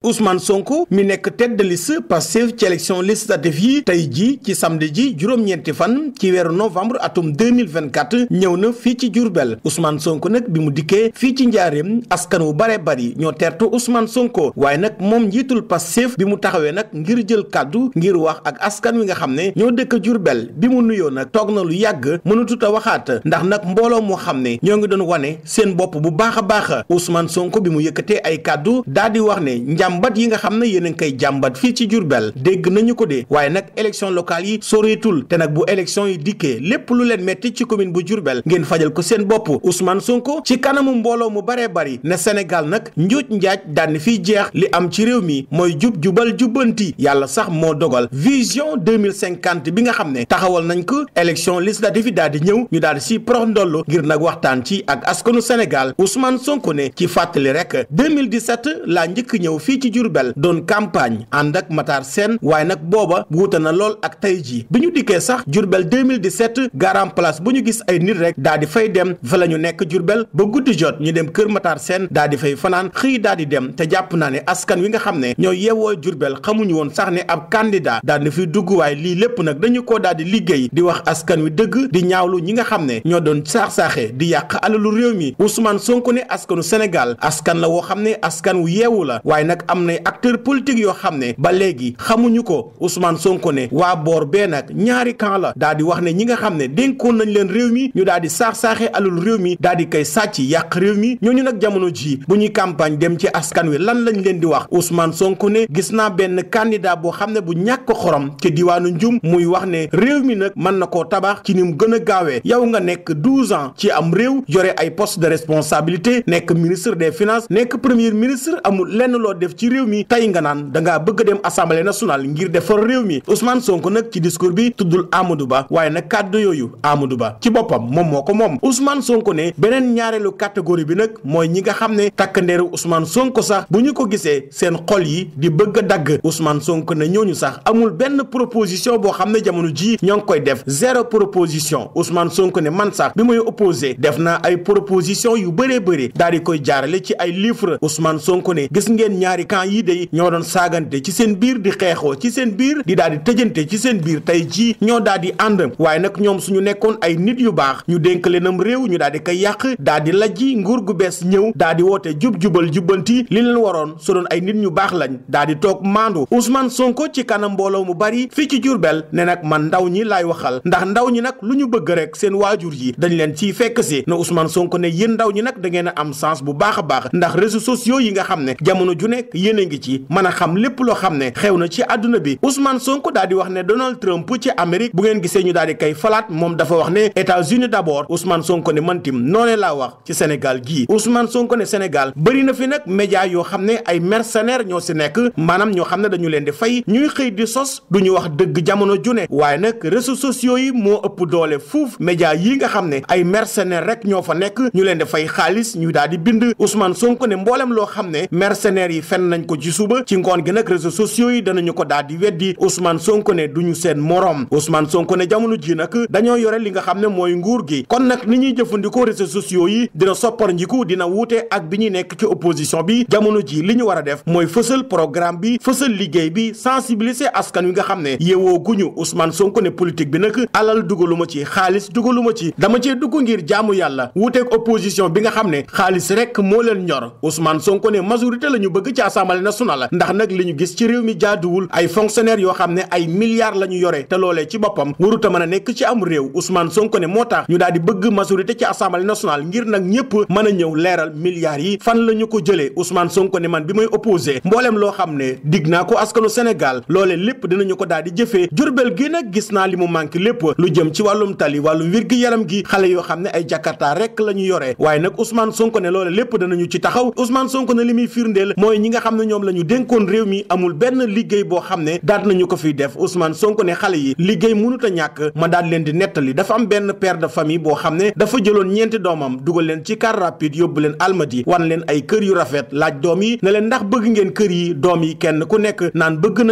Ousmane Sonko mi nekk tête de liste Pastef ci élection législative yi tey ji ci samedi ji juróom-ñeenti fan ci weeru novembre atum 2024 ñëw na fii ci Diourbel Ousmane Sonko nag bi mu dikkee fii ci njaareem askan wu bare bari ñoo teertu Ousmane Sonko waaye nag moom njiitul Pastef bi mu taxawee nag ngir jël kàddu ngir wax ak askan wi nga xam ne ñoo dëkk Diourbel bi mu nuyoo nag toog na lu yàgg mënatut a waxaat ndax nag mbooloo moo xam ne ñoo ngi doon wane seen bopp bu baax a baax Ousmane Sonko bi mu yëkkatee ay kàddu daal di wax ne njàmbat yi nga xam ne yéen a ngi koy jàmbat fii ci Diourbel dégg nañu ko de waaye nag élection locale yi soreetul te nag bu élection yi dikkee lépp lu leen metti ci commune bu Diourbel ngeen fajal ko seen bopp Ousmane Sonko ci kanamu mbooloo mu baree bari ne Sénégal nag njuuj njaaj daan fiy jeex li am ci réew mi mooy jubal jubbanti yàlla sax moo dogal vision 2050 bi nga xam ne taxawal nañ ko élection législative yi daal di ñëw ñu daal di si prox ndollu ngir nag waxtaan ci ak askanu Sénégal Ousmane Sonko ne ci fàttali rek 2017 laa njëkk ñëw fii ci Diourbel doon campagne ànd ak Matar Sène waaye nag booba wuute na lool ak tey ji bi ñu dikkee sax Diourbel 2017 garam place bu ñu gis ay nit rek daal di fay dem fa la ñu nekk Diourbel ba guddi jot ñu dem kër Matar Sène daal di fay fanaan xëy daal di dem te jàpp naa ne askan wi nga xam ne ñoo yeewoo Diourbel xamuñu woon sax ne ab candidat daal di fiy dugg waaye lii lépp nag dañu ko daal di liggéey di wax askan wi dëgg di ñaawlu ñi nga xam ne ñoo doon saax-saaxee di yàq alalu réew mi Ousmane Sonko ne askanu Sénégal askan la woo xam ne askan wu yeewu la waaye nag am na acteur politique yoo xam ne ba léegi xamuñu ko Ousmane Sonko ne waa boor bee nag ñaari camp la daal di wax ne ñi nga xam ne dénkoon nañ leen réew mi ñu daal di saax-saaxee alalu réew mi daal di koy sàcc yàq réew mi ñooñu nag jamono ji bu ñuy campagne dem ci askan wi lan lañ leen di wax Ousmane Sonko ne gis naa benn candidat boo xam ne bu ñàkk xorom ci diwaanu Njum muy wax ne réew mi nag mën na koo tabax ci ni mu gën a gaawee yow nga nekk 12 ans ci am réew yore ay poste de responsabilité nekk ministre des finances nekk premier ministre amul lenn loo def ci réew mi tey nga naan dangaa bëgg dem assemblée nationale ngir defar réew mi Ousmane Sonko nag ci discours bi tuddul Amadou Ba waaye nag kàddu yooyu Amadou Ba ci boppam moom moo ko moom Ousmane Sonko ne beneen ñaareelu catégorie bi nag mooy ñi nga xam ne takkandeeru Ousmane Sonko sax bu ñu ko gisee seen xol yi di bëgg a dagg Ousmane Sonko ne ñooñu sax amul benn proposition boo xam ne jamono ji ñoo ngi koy def zéro proposition Ousmane Sonko ne man sax bi muy opposé def naa ay proposition yu bëree bëri daal di koy jaarale ci ay livre Ousmane Sonko ne gis ngeen ñaari camp yi day ñoo doon saagante ci seen biir di xeexoo ci seen biir di daal di tëjante ci seen biir tey jii ñoo daal di ànd waaye nag ñoom suñu nekkoon ay nit yu baax ñu dénk leenam réew ñu daal di koy yàq daal di lajji nguur gu bees ñëw daal di woote jubal jubbanti li leen waroon su doon ay nit ñu baax lañ daal di toog maandu Ousmane Sonko ci kanam mbooloo mu bari fii ci Diourbel ne nag man ndaw ñi laay waxal ndax ndaw ñi nag lu ñu bëgg rek seen waajur yi dañ leen ciy fekk si na Ousmane Sonko ne yéen ndaw ñi nag da ngeen a am sens bu baax a baax ndax réseaux sociaux yi nga xam ne jamono ju nekk yéen a ngi ci mën a xam lépp loo xam ne xew na ci àdduna bi Ousmane Sonko daal di wax ne Donald Trump ci Amérique bu ngeen gisee ñu daal di kay falaat moom dafa wax ne États-Unis d'abord Ousmane Sonko ne man tim noonee laa wax ci Sénégal gii Ousmane Sonko ne Sénégal bëri na fi nag média yoo xam ne ay mercenaires ñoo si nekk maanaam ñoo xam ne dañu leen di fay ñuy xëy di sos du ñu wax dëgg jamono ju ne waaye nag réseaux sociaux yi moo ëpp doole fuuf média yi nga xam ne ay mercenaires rek ñoo fa nekk ñu leen di fay xaalis ñu daal di bind Ousmane Sonko ne mboolem loo xam ne mercenaires yi fen nañ ko ci suba ci ngoon gi nag réseaux sociaux yi danañu ko daal di weddi Ousmane Sonko ne duñu seen morom Ousmane Sonko ne jamono ji nag dañoo yore li nga xam ne mooy nguur gi kon nag ni ñuy jëfandikoo réseaux sociaux yi dina soppar njiku dina wuute ak bi ñuy nekk ci opposition bi jamono ji li ñu war a def mooy fësal programme bi fësal liggéey bi sensibiliser askan wi nga xam ne yeewoo guñu Ousmane Sonko ne politique bi nag alal dugaluma ci xaalis dugaluma ci dama cee dugg ngir jaamu yàlla wuuteeg opposition bi nga xam ne xaalis rek moo leen ñor Ousmane Sonko ne majorité la ñu bëgg ci assemblée nationale ndax nag li ñu gis ci réew mi jaaduwul ay fonctionnaires yoo xam ne ay milliards la ñu yore te loolee ci boppam waruta mën a nekk ci am réew Ousmane Sonko ne moo tax ñu daal di bëgg majorité ci assemblée nationale ngir nag ñëpp mën a ñëw leeral milliards yi fan la ñu ko jëlee Ousmane Sonko ne man bi may opposé mbooleem loo xam ne dig naa ko askanu Sénégal loolee lépp dinañu ko daal di jëfee Jurbel gi nag gis naa li mu manqué lépp lu jëm ci wàllum tali wàllum wér-gi-yaram gi xale yoo xam ne ay jakarta rek la ñu yore waaye nag Ousmane Sonko ne loole lépp danañu ci taxaw Ousmane Sonko ne li muy firndeel mooy ñi nga xam ne ñoom la ñu dénkoon réew mi amul benn liggéey boo xam ne daat nañu ko fiy def Ousmane Sonko ne xale yi liggéey mënut a ñàkk ma daal leen di nettali dafa am benn père de famille boo xam ne dafa jëloon ñeenti doomam dugal leen ci car rapide yóbbu leen Almadi wan leen ay kër yu rafet laaj doom yi ne leen ndax bëgg ngeen kër yi doom yi kenn ku nekk naan bëgg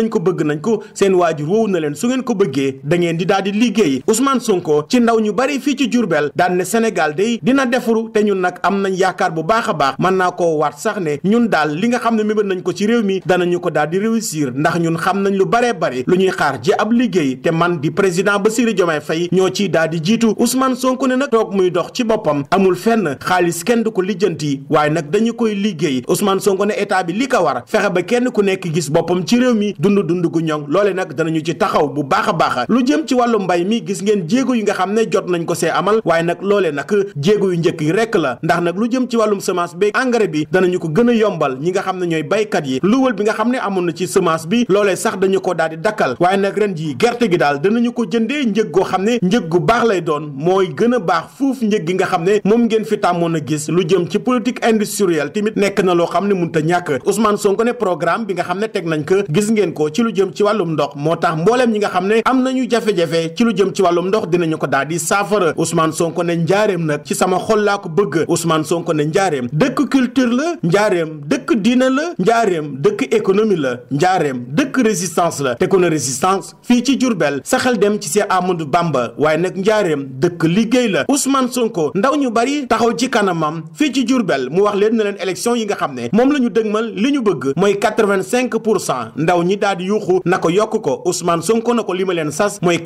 nañ ko seen waajur woowu na leen su ngeen ko bëggee da ngeen di daal di liggéey Ousmane Sonko ci ndaw ñu bari fii ci Diourbel daan ne Sénégal day dina defaru te ñun nag am nañ yaakaar bu baax a baax mën naa koo waat sax ne ñun daal li nga xam ne mébét nañ ko ci réew mi danañu ko daal di réussir ndax ñun xam nañ lu baree bari lu ñuy xaar ji ab liggéey te man di président Bassirou Diomaye Faye ñoo ciy daal di jiitu. Ousmane Sonko ne nag toog muy dox ci boppam amul fenn xaalis kenn du ko lijjanti waaye nag dañu koy liggéey. Ousmane Sonko ne état bi li ko war fexe ba kenn ku nekk gis boppam ci réew mi dund gu ñoŋ loole nag danañu ci taxaw bu baax a baax. lu jëm ci wàllu mbay mi gis ngeen jéego yi nga xam ne jot nañ ko see amal waaye nag loole nag jéego yu njëkk yi rekk la ndax nag lu jëm ci wàllum semence bi engrais bi danañu ko gën a yombal ñi nga xam ne ñooy baykat yi luwal bi nga xam ne amoon na ci semence bi loolee sax dañu ko daal di dakkal waaye nag ren ji gerte gi daal danañu ko jëndee njëg goo xam ne njëg gu baax lay doon mooy gën a baax fuuf njëg gi nga xam ne moom ngeen fi tàmmoon a gis. lu jëm ci politique industrielle tamit nekk na loo xam ne mënut a ñàkk. Ousmane Sonko ne programme bi nga xam ne teg nañ ko gis ngeen ko ci lu jëm ci wàllum ndox moo tax mbooleem ñi nga xam ne am nañu jafe-jafe ci lu jëm ci wàllum ndox dinañu ko daal di saafara. Ousmane Sonko ne njaareem nag ci sama xol laa ko bëgg. Ousmane Sonko ne njaareem dëkk culture la, njaareem dëkk diine la, njaareem dëkk économie la, njaareem dëkk résistance la te ku ne résistance fii ci Diourbel sa xel dem ci Cheikh Amadou Bamba waaye nag njaareem dëkk liggéey la. Ousmane Sonko ndaw ñu bari taxaw ci kanamam fii ci Diourbel mu wax leen ne leen élection yi nga xam ne moom la ñu dëgmal li ñu bëgg mooy 85% ndaw ñi daal di yuuxu na ko yokk ko. Ousmane Sonko na ko li ma leen sas mooy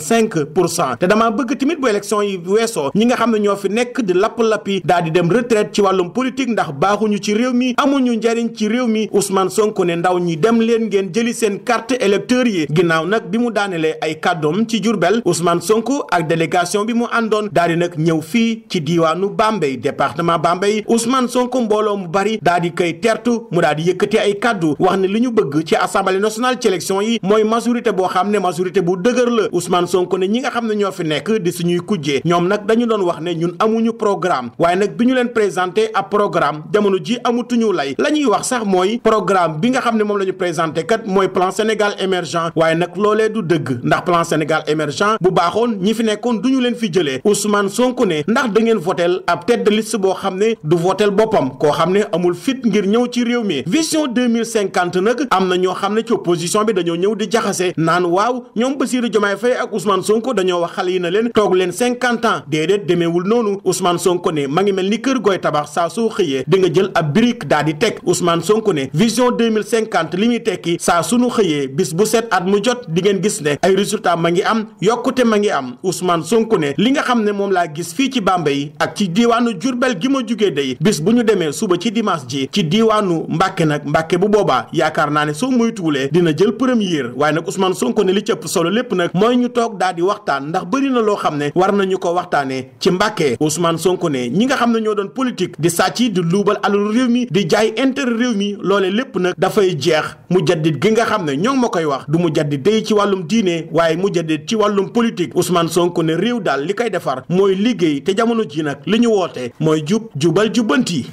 85% te damaa bëgg tamit bu élection yi weesoo ñi nga xam ne ñoo fi nekk di lapp-lappi daal di dem retraite ci wàllum politique ndax baaxuñu ci réew mi amuñu njariñ ci réew mi. Ousmane Sonko ne ndaw ñi dem leen ngeen jëli seen carte électeur yi. ginnaaw nag bi mu daanelee ay kàddoom ci Diourbel Ousmane Sonko ak délégation bi mu àndoon daal di nag ñëw fii ci diiwaanu Bambey département Bambey. Ousmane Sonko mbooloo mu bari daal di koy tertu mu daal di yëkkati ay kàddu wax ne li ñu bëgg ci assemblée nationale ci élection yi mooy majorité boo xam ne majorité bu dëgër la. Ousmane Sonko ne ñi nga xam ne ñoo fi nekk di suñuy kujjee ñoom nag dañu doon wax ne ñun amuñu programme waaye nag bi ñu leen présenté ab programme jamono ji amutuñu lay la ñuy wax sax mooy programme bi nga xam ne moom la ñu présenté kat mooy plan Sénégal émergent waaye nag loolee du dëgg ndax plan Sénégal émergent bu baaxoon ñi fi nekkoon duñu leen fi jëlee. Ousmane Sonko ne ndax da ngeen votel ab tête de liste boo xam ne du votel boppam koo xam ne amul fit ngir ñëw ci réew mi. vision 2050 nag am na ñoo xam ne ci opposition bi dañoo ñëw di jaxase naan waaw ñoom Bassirou Diomaye Faye ak Ousmane Sonko dañoo wax xale yi na leen toog leen 50 ans déedéet demeewul noonu. Ousmane Sonko ne ma ngi mel ni kër gooy tabax saa soo xëyee di nga jël ab brique daal di teg. Ousmane Sonko ne vision 2050 li muy tekki saa sunu xëyee bis bu set at mu jot di ngeen gis ne ay résultats ma ngi am yokkute ma ngi am. Ousmane Sonko ne li nga xam ne moom laa gis fii ci Bambey ak ci diiwaanu Diourbel gi ma jugee day bis bu ñu demee suba ci dimanche ji ci diiwaanu Mbàkke nag Mbàkke bu boobaa yaakaar naa ne soo moytuwulee dina jël première waaye nag Ousmane Sonko ne li ci ëpp solo lépp nag mooy ñu toog daal di waxtaan ndax bëri na loo xam ne war nañu ko waxtaanee ci Mbàkke. Ousmane Sonko ne ñi nga xam ne ñoo doon politique di sàcc di luubal alalu réew mi di jaay intérêt réew mi loole lépp nag dafay jeex. mujaddid gi nga xam ne ñoo ma koy wax du mujaddid day ci wàllum diine waaye mujaddid ci wàllum politique. Ousmane Sonko ne réew daal li koy defar mooy liggéey te jamono ji nag li ñu woote mooy jubal jubbanti.